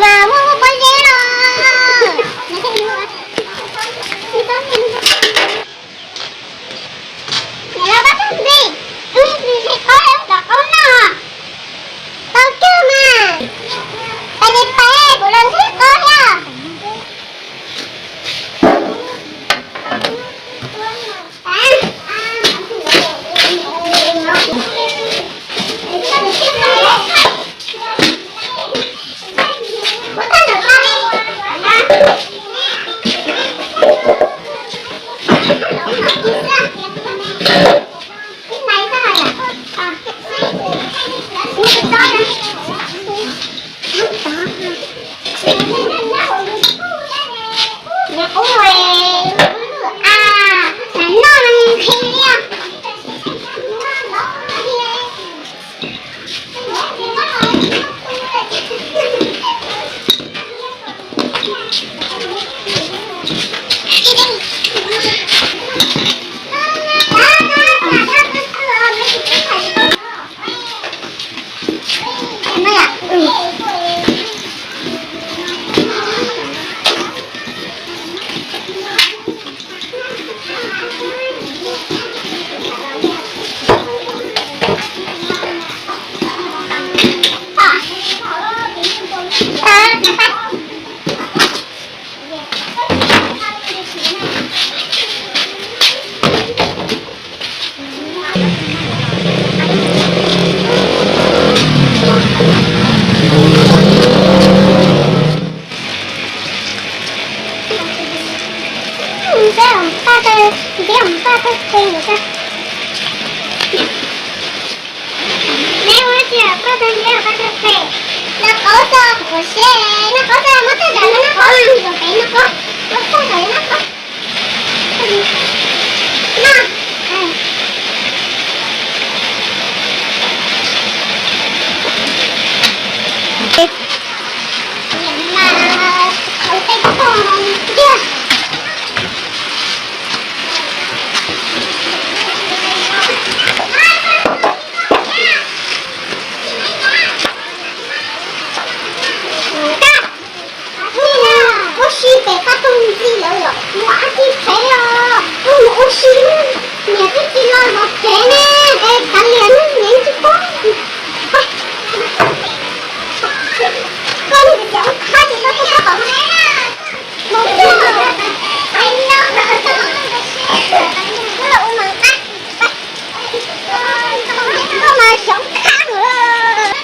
Mas muaj muaj pob zeb los. Niam laus pab tug ntxim, tus ntxim qaub es ua kom qaub noj. Tau kawg mas. Pais li pais, kuv los ntxim qaub thiab. Neb ua tsis poj tag neb poj tag pem, noj qaub txog kuv seb, noj qaub txog muab tag nrho noj qaub, noj qaub, muab tag nrho noj qaub. Ua si pem qab tug ntxim lawm yom, mus ab tsi pem os, mus ua si, niam twb tsis los zov kev ne, es kav liam ne, niam tsis paub. Koj niam tsis ua qab tsis tau tus koj tom no. Koj mas xyov qab lawm.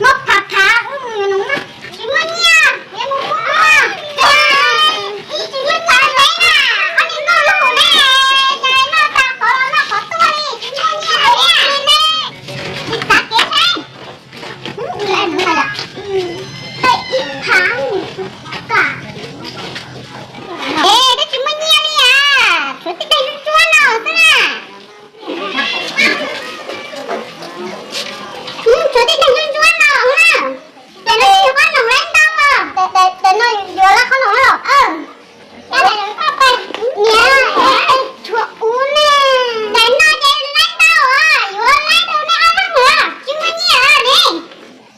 Muab phav phav wb mus yuav noov na. Tsis muaj nyiaj, yuav mus muab. Ib tsis muaj txav tev na, koj niam nkauj lus ne, cas noj tag qhov los noj qhov tuaj li, tsis muaj nyiaj li ne. Tsis txav kev ne. Ib phav kom. Es twb tsis muaj nyiaj li as, tshuav tej daim ntsuab ntsuab no xwb na. Tshuav tej daim ntsuab ntsuab no na. Daim no yog qhob noom laib ntau os. Daim no yuav lab qhob noom na los? Niam, tshuav ub ne. Daim no ces laib ntau os, yuav laib rau nej ob leeg na, tsis muaj nyiaj ne.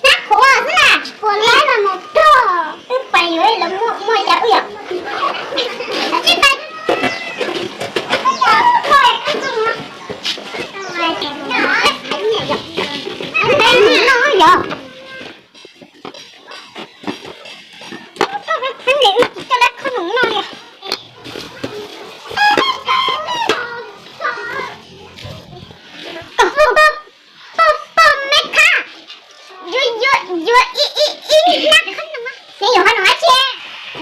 Hnab qhuav xwb na, tsis pom laib los mus rog. Wb pais yuav lawv muaj muaj yam wb yom. Tsis pais. Yog. Wb tsis coj lab qhob noom no li. Kom pog, pog, pog me khab, yuav, yuav, yuav ib, ib, ib hnab qhob noom. Neb yuav qhob noom dab tsi?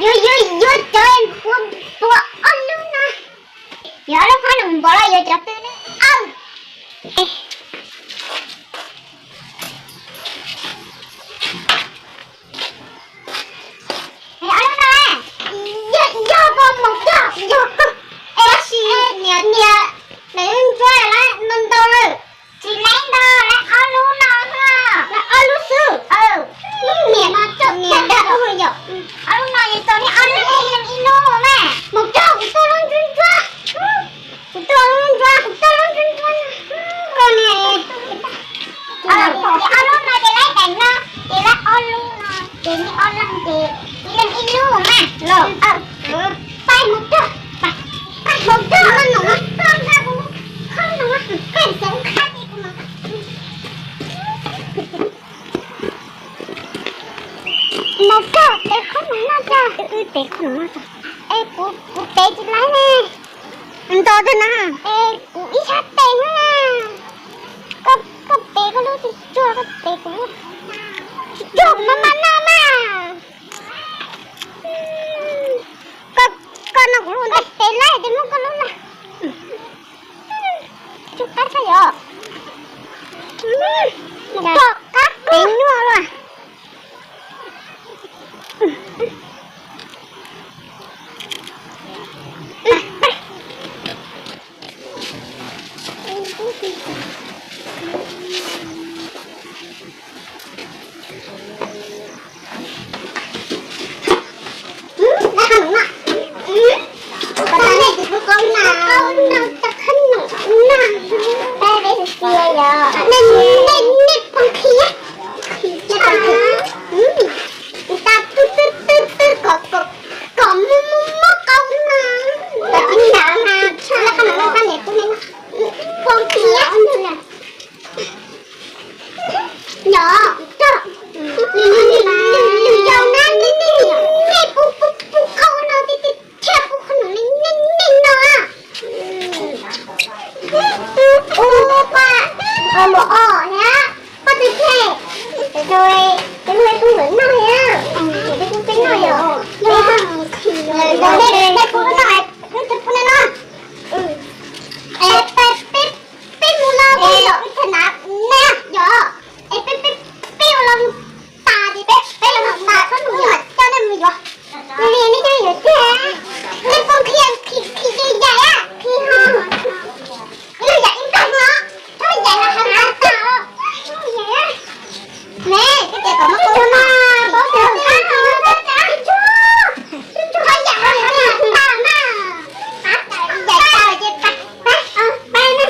Yuav, yuav, yuav cov puas, puas ob lub no. Yuav ob lub qhob noom npaum los yuav cov twg ne? Aw. Ob lub no, yog, yog koj mus coj yog koj, es tab sis niam, niam, lawv ntsuab lawm ntau lawm, tsis laib ntau, laib ob lub no xwb, laib ob lub xwb. Lub niam no coj niam dag yom. Ob lub no es tau li ob lub, ib lub mas. Mus coj kuv tuaj lub ntsuab ntsuab. Kuv tuaj lub ntsuab, kuv tuaj lub ntsuab ntsuab. Koj ne, ob lub no ces laib daim no, ces laib ob lub no, ces neb ob leeg ces ib leeg ib lub mas los. Pais mus coj, pais mus coj qhob noom, koj nqa kuv qhob noom, koj xeev qhab ces kuv mam mus coj tej qhob noom no coj, wb tev qhob noom no coj. Es kuv, kuv tev tsis laib ne. Nto tej na. Es kuv ib sab tes xwb na. Koj, koj tev koj lub tsis tsuag, koj tev kuv lub tsis tsuag, kuv maj maj noj mas. Koj, koj noj kuv lub ntej, tev laib ces muab koj lub na. Tsw qab tshaj yom. Koj qab tev nyuaj luaj. Kom muab, muab, muab qau na. Kom tib ntav na, tshaj laj qab no laj qab niam tub me no. Poob kiag. Nyob, nyob, nws yau na, nej, nej, nej pub, pub, pub qau no, thiaj pub qau no, nej, nej, nej no. Ua pa, mus os thiab, poj tw thiaj, ces tus hlub peb pub nkawd noj thiab, ces peb pub peb noj yom. Peb, peb pub noj, peb pub noj. Es peb, peb mus los peb yom, peb tsis hnav neb yom. Es peb, peb, peb ua los mus tas ces peb, peb los mus tas, peb mus coj nej mus yuav. Li nej coj yuav tiag. Nej poob qhia, qhia, qhia yaim, qhia ho. Ib lub yaim ib nplag no, txhob yaim los hnav tas os. Ne, koj tias kom muab poob no, poob tiag, poob tiag, txhob yaim los hnav tas na. Yaim tas ces pais, pais, pais na.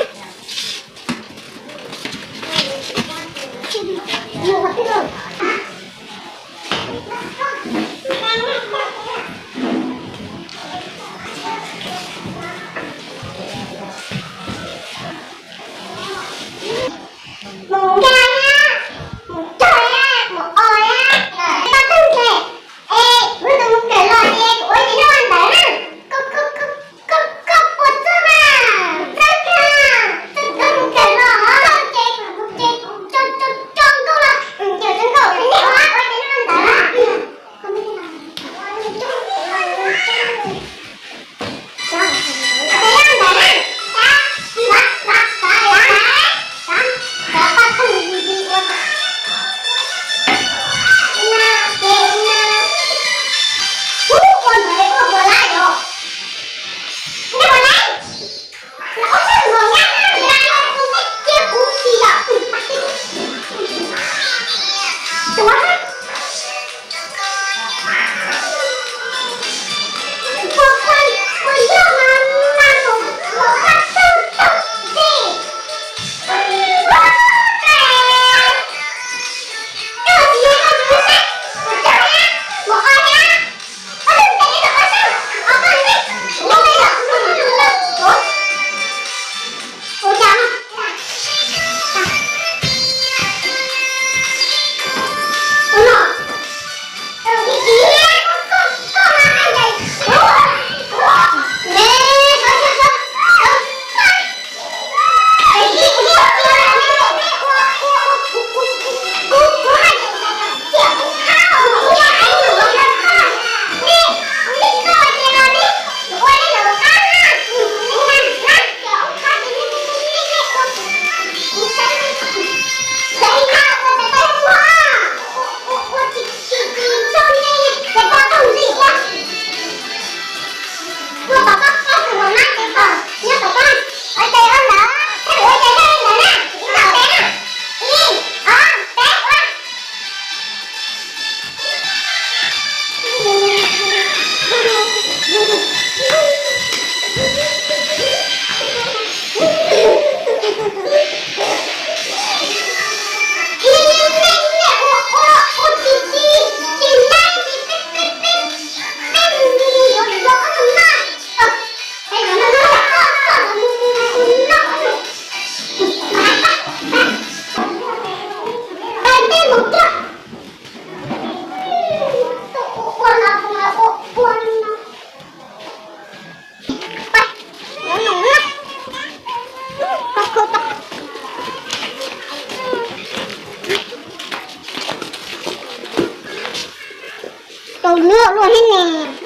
Mus nkag na, mus tog na, mus os na, tau tag nrho. Es wb tus mus kawm los ces kuv ua tsis noj ntawd na. Koj, koj, koj, koj, koj puas txog na? Txog kawg, txog kawg mus kawm los ces kuv, ces kuv tso, tso, tso nkauj Tau luaj luaj thiab ne.